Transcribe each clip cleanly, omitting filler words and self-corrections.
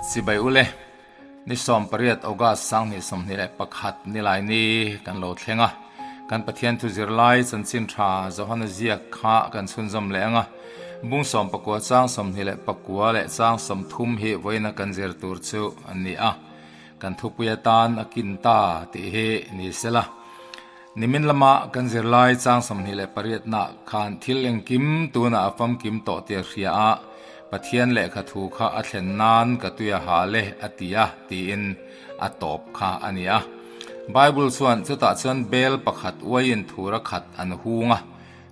Chibai ule, ni 18 August 2021 nilai ni kan lo thleng a, kan Pathian thu zirlai chanchin tha Johana ziak kha kan chhunzawm leh ang a, bung 19 chang 29 leh chang 30 hi vawiina kan zir tur chu an ni a, kan thupui atan a kin ta tih hi ni sela. Nimin lama kan zirlai chang 28 nah khan thil engkim tunah a famkim tawh tih a hria a, Pathian lehkha thu kha a thlen nan ka tui a hal e a ti a tiin a tawp kha a ni a. Bible chuan chutah chuan bel pakhat uaiin thura khat an hung a,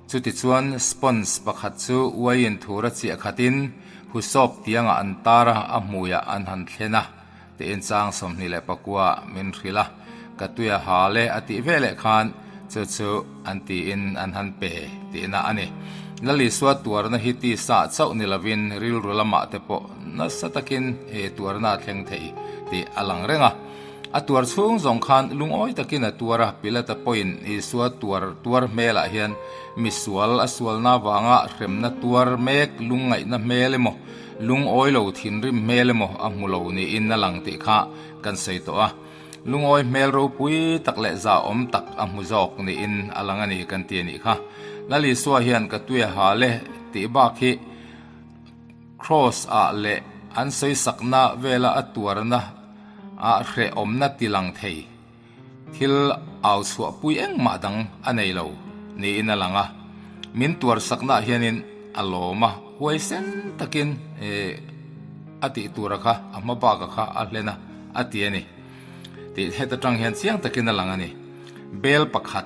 chutichuan sponge pakhat chu uaiin thura chiah khatin husawp tiangah an tar a, a hmuiah an han thlen a. Tiin chang 29 min hrilh a, ka tui a hal e a tih veleh khan chu chu an tiin an han pe tihna a ni. Lal Isua tuarna hi tisa chauh ni lovin rilru lamah te pawh nasa takin he tuarna a thleng thei tih a lang reng a. A tuar chhung zawng khan lungawi takin a tuar a, Pilata pawhin Isua tuar tuar hmelah hian misual a sualna avanga hremna tuar mek lungngaihna hmel emaw Lungawi lo thinrim hmel emaw a hmu lo niin a lang tih kha kan sawi tawh a, lungawi hmel ropui tak leh zahawm tak a hmu zawk niin a lang a ni kan ti a nih kha. Lal Isua hian ka tui a hal e tih bak hi Kraws ah leh an sawisakna vela a tuarna ah hrehawmna ti lang thei thil au chhuahpui engmah dang a nei lo niin a lang a, min tuarsaknaah hianin a lawm a, huaisen takin a tih tura kha a hma baka kha a hlen a, a ti a ni tih heta tang hian chiang takin a lang a ni. Bel pakhat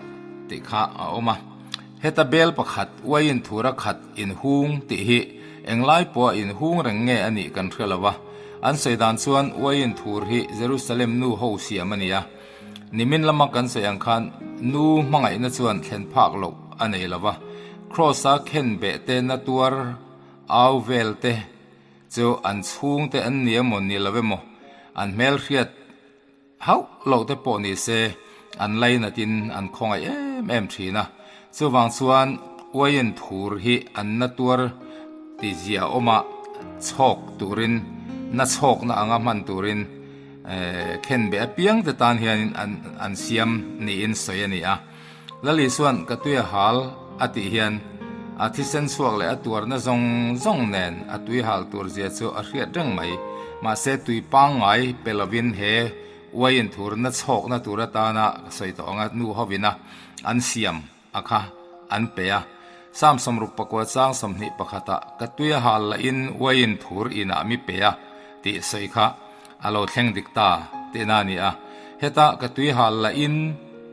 tih kha a awm a, heta bel pakhat uaiin thura khat inhung tih hi englai pawha inhung reng nge a nih kan hre lo va, An sawi dan chuan uaiin thur hi Jerusalem nu ho siam a ni a. Nimin lama kan sawi ang khan nu hmangaihna chuan thlen phak loh a nei lo va. Kraws-a khen beh te na tuar au vel te chu an chhungte an ni emaw ni lo emaw an hmelhriat Hauh loh te pawh ni se, an lainatin an khawngaih em em thin a. Chuvang chuan uaiin thur hi an na tuar ti zia awma chhawk turin, na chhawkna anga hman turin khenbeh apiang te tan hianin an siam niin sawi a ni a. Lal Isua'n ka tui a hal a tih hian a thisen chhuak leh a tuarna zawng zawng nen a tui hal tur zia chu a hriat reng mai. Mahse tui pangngai pe lovin he uaiin thurna chhawkna tur atana ka sawi tawh anga nu hovina an siam a kha an pe a. Psalm 69 chang 21 ah ka tui a hal lahin uaiin thur inah mi pe a tih sawi kha a lo thleng dik ta tihna a ni a. Heta ka tui hal lahin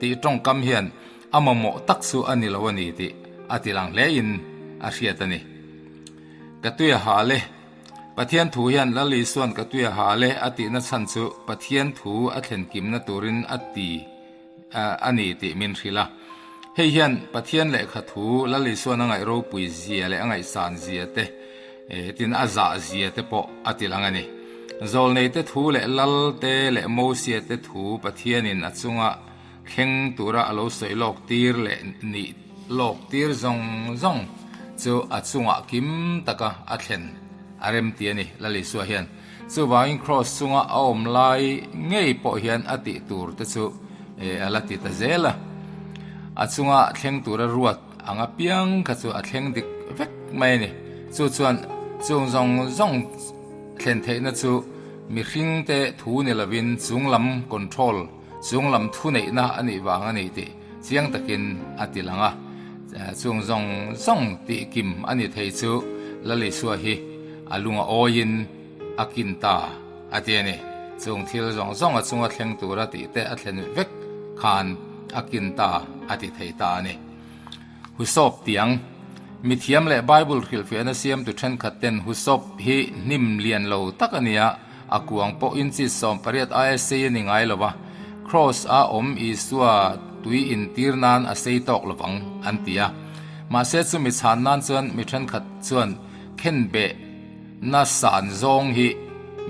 tih tawngkam hian a mamawh tak chu a ni lo a ni tih a ti lang hlein a hriat a ni. Ka tui a hal e. Pathian thu hian Lal Isua'n ka tui a hal e a tihna chhan chu Pathian thu a thlenkimna turin a ti a ni tih min hrilh a. Hei hian Pathian lehkha thu Lal Isua'n a ngaih ropui zia leh a ngaihsan zia te, tin a zah zia te pawh a ti lang a ni. Zawlneite thu leh Lal te leh Mosia te thu Pathianin a chunga thleng tura a lo sawi lawk tir leh nih lawk tir zawng zawng chu a chungah kim taka a thlen a rem ti a ni Lal Isua hian. Chuvangin Kraws chunga a awm lai ngei pawh hian a tih tur te chu a la ti ta zel a. A chunga thleng tura ruat ang apiang kha chu a thleng dik vek mai a ni. Chu chuan chung zawng zawng thlen theihna chu mihring te thu ni lovin chunglam control, chunglam thuneihna a nih vang a ni tih chiang takin a ti lang a. Chung zawng zawng tih kim a ni thei chu Lal Isua hi a lung a awiin a kin ta a ti a ni. Chung thil zawng zawng a chunga thleng tura tih te a thlen vek khan a kin ta a ti thei ta a ni. Husawp tiang, Mithiam leh Bible hrilhfiahna siamtu thenkhat ten husawp hi hnim lian lo tak a ni a, a kuang pawh inchi 18 aia sei a ni ngai lo va, Kraws a awm Isua tui intir nan a sei tawk lovang an ti a. Mahse chumi chhan nan chuan mi thenkhat chuan khenbeh na san zawng hi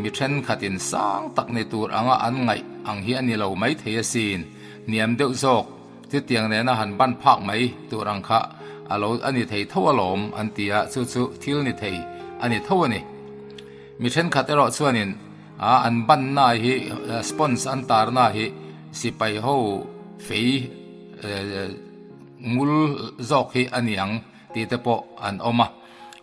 mi thenkhatin sang tak ni tur anga an ngaih ang hi a ni lo maithei asin, hniam deuh zawk. Chutiang nena han ban phak mai tur ang kha a lo a ni thei tho alawm an ti a, chu chu thil ni thei a ni tho a ni. Mi thenkhat erawh chuanin A an banna hi sponge an tarna hi sipai ho fei ngul zawk hi a ni ang tih te pawh an awm a.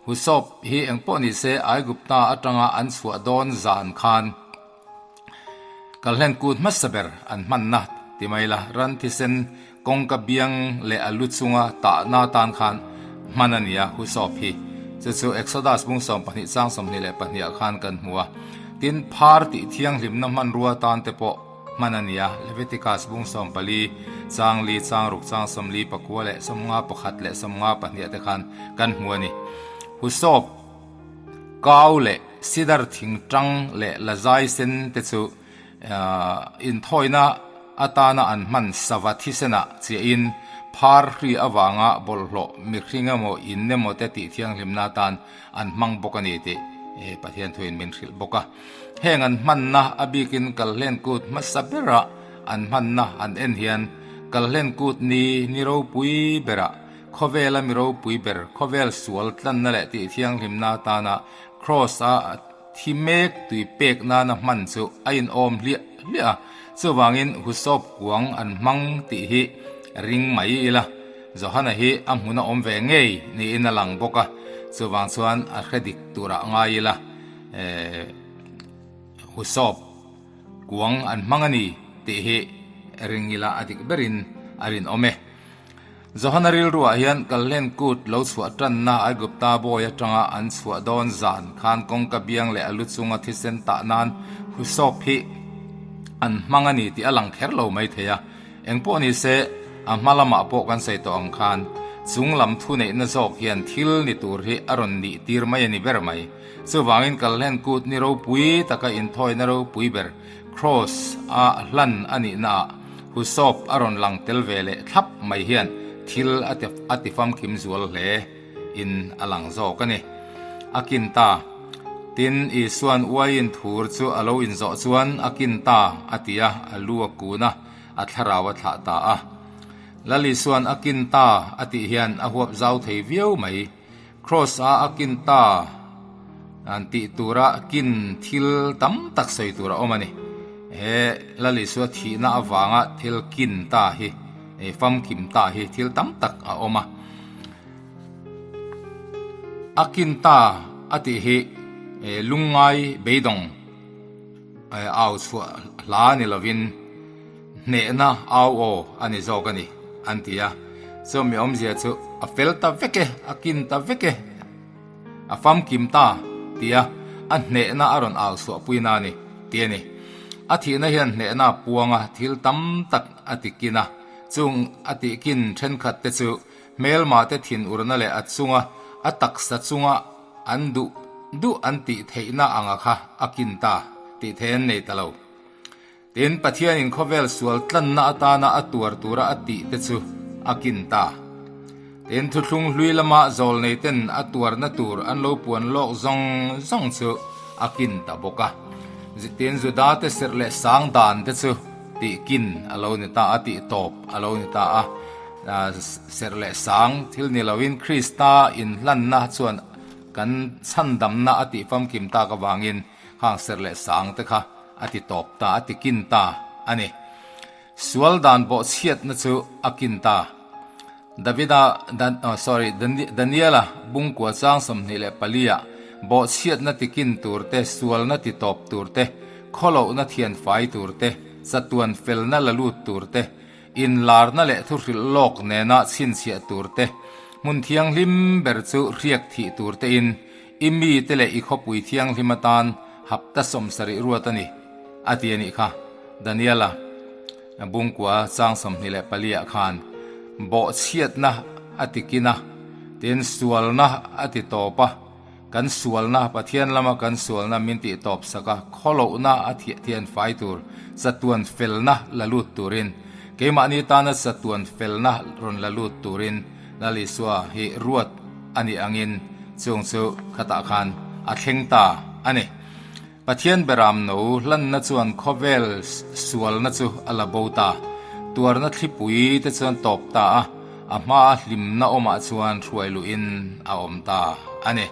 Husawp hi engpawh ni se Aigupta atanga an chhuah dawn zan khan Kalhlen kut hmasa ber an hmanna ti mai la, ran thisen kawngka biang leh a lu chunga tahna tan khan hman a ni a, Husawp hi. Chu chu Exodus bung 12 chang 22 ah khan kan hmu a. Tin, phar tih thianghlimna hmanrua tan te pawh hman a ni a, Leviticus bung 14 chang li chang ruk chang 40 pakua leh 51 leh 52 te khan kan hmu a ni. Husawp. Kau leh sidar thing tang leh lazai sen te chu inthawina atana an hman sava thisenah chiahin phar hri avanga bawlhhlawh mihring emaw in emaw te tih thianghlimna atan an hmang bawk a ni tih Pathian thuin min hrilh bawk a. Heng an hmanna a bikin Kalhlen kut hmasa berah an hmanna an en hian Kalhlen kut ni ni ropui berah Khawvela mi ropui ber, khawvel sual tlanna leh tihthianghlimna atana Kraws-a thi mek tui pek nana hman chu a inawm hliah hliah a, chuvangin husawp kuang an hmang tih hi ring mai ila. Johana hi a hmun a awm ve ngei niin a lang bawk a, chuvang chuan a hre dik turah ngai ila. Husawp kuang an hmang a ni tih hi ring ila a dik berin a rinawm e. Johana rilruah hian Kalhlen kut lo chhuah tanna Aigupta bawi atanga an chhuah dawn zan khan kawngka biang leh a lu chunga thisen tah nan husawp hi an hmang a ni tih a lang kher lo mai thei a. Engpawh ni se, a hma lamah pawh kan sawi tawh ang khan chung lam thuneihna zawk hian thil ni tur hi a rawn nih tir mai a ni ber mai. Chuvangin Kalhlen kut ni ropui taka inthawina ropui ber Kraws a hlan a nihnaah Husawp a rawn lang tel ve leh thlap mai hian thil a ti famkim zual hle in a lang zawk a ni. A kin ta. Tin, Isua'n uaiin thur chu a lo inzawh chuan a kin ta a ti a, a lu a kun a, a thlarau a thlah ta a. Lal Isua'n a kin ta a tih hian a huap zau thei viau mai. Kraws a a kin ta an tih tura kin thil tam tak sawi tur a awm a ni. He Lal Isua thihna avanga thil kin ta hi, famkim ta hi thil tam tak a awm a. A kin ta a tih hi lungngai beidawng au chhuah hla ni lovin, Hnehna au aw a ni zawk a ni, an ti a. Chumi awmzia chu a fel ta vek e, a kin ta vek e, a famkim ta tia a hnehna a rawn au chhuahpuina a ni, ti a ni. A thihna hian hnehna a puang a, thil tam tak a ti kin a. Chung a tih kin thenkhat te chu hmelma te thinurna leh a chunga a taksa chunga an duh duh an tih theihna anga kha a kin ta tih theih an nei ta lo. Tin, Pathianin khawvel sual tlanna atana a tuar tura a tih te chu a kin ta. Tin, thuthlung hlui lama zawlneiten a tuarna tur an lo puan lawk zawng zawng chu a kin ta bawk a. Tin, Judate serh leh sang dan te chu tih kin a lo ni ta a, tih tawp a lo ni ta a. Serh leh sang thil ni loin Krista inhlanna chuan kan chhandamna a tih famkim tak avangin Khang serh leh sang te kha a ti tawp ta, a ti kin ta a ni. Sual dan bawhchhiatna chu a kin ta. Davida, sorry, Daniela bungkua chang 24 ah bawhchhiatna ti kin tur te, sualna ti tawp tur te, khawlohna thian fai tur te, chatuan felna la lut tur te, inlarna leh thuhrilh lawk nena chhinchhiah tur te, hmun thianghlim ber chu hriak thih tur tein I mite leh i khawpui thianghlim atan hapta 70 ruat a ni, a ti a nih kha. Daniela bungkua chang 24 ah khan bawhchhiatna a ti kin a, tin sualna a ti tawp a, kan sualna, Pathian lama kan sualna min tih tawp sak a, khawlohna a thian fai tur, chatuan felna la lut turin, keimahni tana chatuan felna rawn la lut turin, Lal Isua hi ruat a nih angin chung chu khatah khan a thleng ta a ni. Pathian beram no hlanna chuan khawvel sualna chu a la bo ta. Tuarna thlipui te chuan tawp ta a, a hmaa hlimna awmah chuan hruai luhin a awm ta a ni.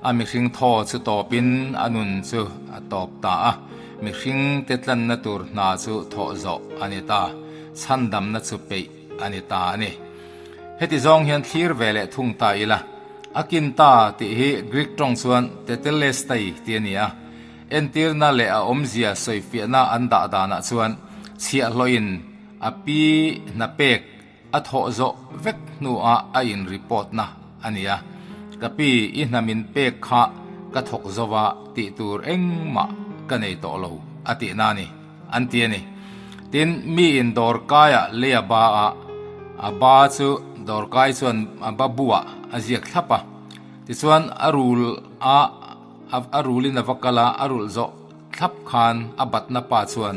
A mihring thaw chu tawpin a nun chu a tawp ta a. Mihringte tlanna tur hna chu thawh zawh a ni ta, chhandamna chu peih a ni ta a ni. Heti zawng hian thlir ve leh thung ta ila, a kin ta tih hi Greek tawng chuan tetelestai tih a ni a, entirna leh a awmzia sawifiahna an dah danah chuan chhiahhlawhin a pi hna pek A thawh zawh vek hnuah a in report na a ni a, Ka pi, i hna min pek kha ka thawk zo va tih tur engmah ka nei tawh lo a tihna a ni, an ti a ni. Tin, mi in dawrkaiah lei a ba a, a ba chu dawrkai chuan a ba buah a ziak thlap a. Tichuan a rul a a rulin a va kal a, a rulh zawh Thlap khan a batna pa chuan,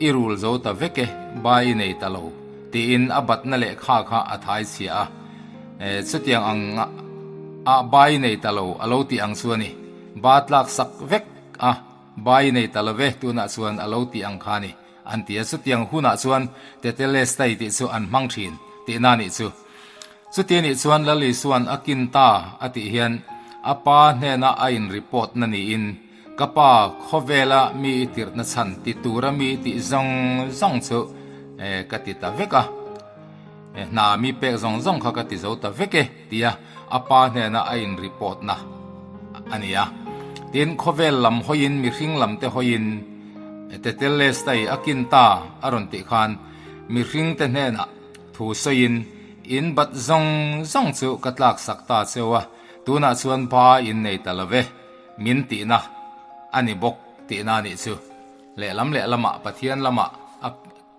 I rul zo ta vek e, ba i nei ta lo, tiin a batna lehkha kha a thai chhia a. E, chutiang ang a ba i nei ta lo a lo tih ang chu a ni. Ba tlak sak vek a, ba i nei ta lo ve, tunah chuan a lo tih ang kha a ni, an ti a. Chutiang hunah chuan Tetelestai tih chu an hmang thin tihna a nih chu. Chuti anih chuan Lal Isua'n a kin ta a tih hian a pa hnena a in report na niin, Ka pa, khawvela mi i tirhna chhan ti tura mi i tih zawng zawng chu ka ti ta vek a, hna mi pek zawng zawng kha ka ti zo ta vek e tia a pa hnena a in report na a ni a. Tin, khawvel lam hawiin mihring lam te hawiin Tetelestai a kin ta a rawn tih khan mihring te hnenah Thu sawiin, In bat zawng zawng chu ka tlak sak ta cheu a, tunah chuan ba in nei ta lo ve, min tihna a ni bawk tihna a nih chu. Lehlam lehlamah Pathian lamah a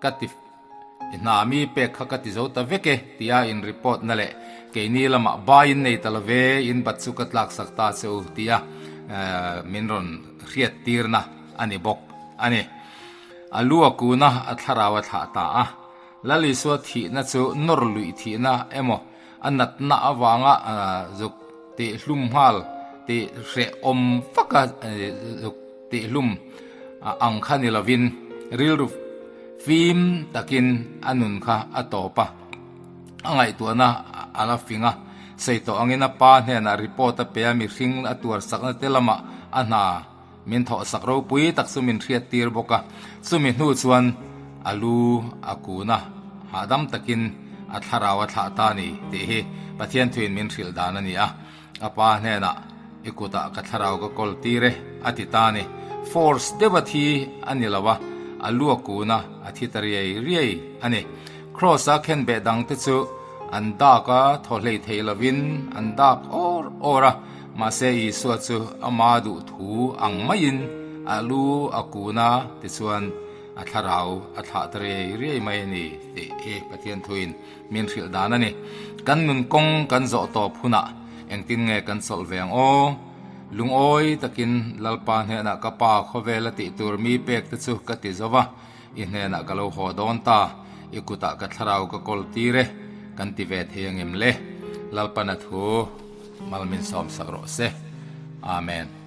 ka ti hna mi pek kha ka ti zo ta vek e tia in report na leh keini lamah ba in nei ta lo ve, in bat chu ka tlak sak ta cheu tia min rawn hriat tirna a ni bawk a ni. A lu a kun a, a thlarau a thlah ta a. Lal Isua thihna chu nawr luih thihna emaw, a natna avanga zuk tihhlum nghal tih hrehawm vaka zuk tihhlum ang kha ni lovin rilru fim takin a nun kha a tawp a, a ngaihtuahna a la fing a, sawi tawh angin a pa hnenah report a pe a, mihring a tuarsakna te lamah a hna Min thawhsak ropui tak chu min hriat tir bawk a, chumi hnu chuan a lu a kun a, hahdam takin a thlarau a thlah ta a ni tih hi Pathian thuin min hrilh dan a ni a. A pa hnenah, I kutah ka thlarau ka kawl tir e, a ti ta a ni. Force deuha thi a ni lo a, a lu a kun a, a thi ta riai riai a ni. Kraws-a khenbeh dangte chu an dak a, thaw hlei thei lovin an dak awr awr a. Mahse Isua chu ama duh thu ang maiin a lu a kun a, tichuan a thlarau a thlah ta riai riai mai a ni tih hi Pathian thuin min hrilh dan a ni. Kan nun kawng kan zawh tawp hunah engtin nge kan chawlh ve ang aw? Lungawi takin Lalpa hnenah ka Pa khawvela tih tur mi pek te chu ka ti zo va, i hnenah ka lo haw dawn ta, i kutah ka thlarau ka kawl tir e, kan ti ve thei angem le? Lalpan a thu. Mal min sawm sak rawh se. Amen.